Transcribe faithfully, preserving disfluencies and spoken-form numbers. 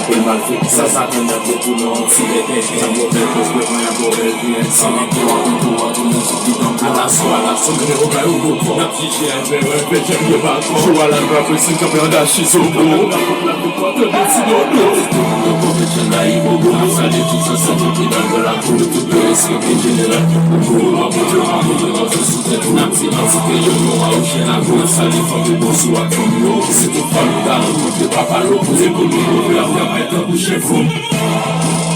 Malfektè, sa Satan ap fè pou nou, ti lè tenten. Jan mwen fè pòs, mwen pran yon bòbèl, pi yon san nan kou an, kou an, tou moun sou ki tanp la, swa la, sou mwen, ou bay ou gwo kò. N ap jije avè wè, fè jèm yo ba kò. Jou a la, nou ap resi kanpe andan chizobo. N ap pran la pou kò, tande ti dodo. Tout moun yo konpèt chan la, ibobo. N ap salye tout zansèt yo ki nan gran lakou. Tout yo respekte jeneral. Pou yo ap monte, ap monte, ap sou tèt. N ap di antite yo, nou a ou chen lago. N ap salye fanmi, bòs ou ak fanmi yo. Se tout fanmi, daron, tout papa, lo, kote pou nou, yo ap travay tankou chen fou.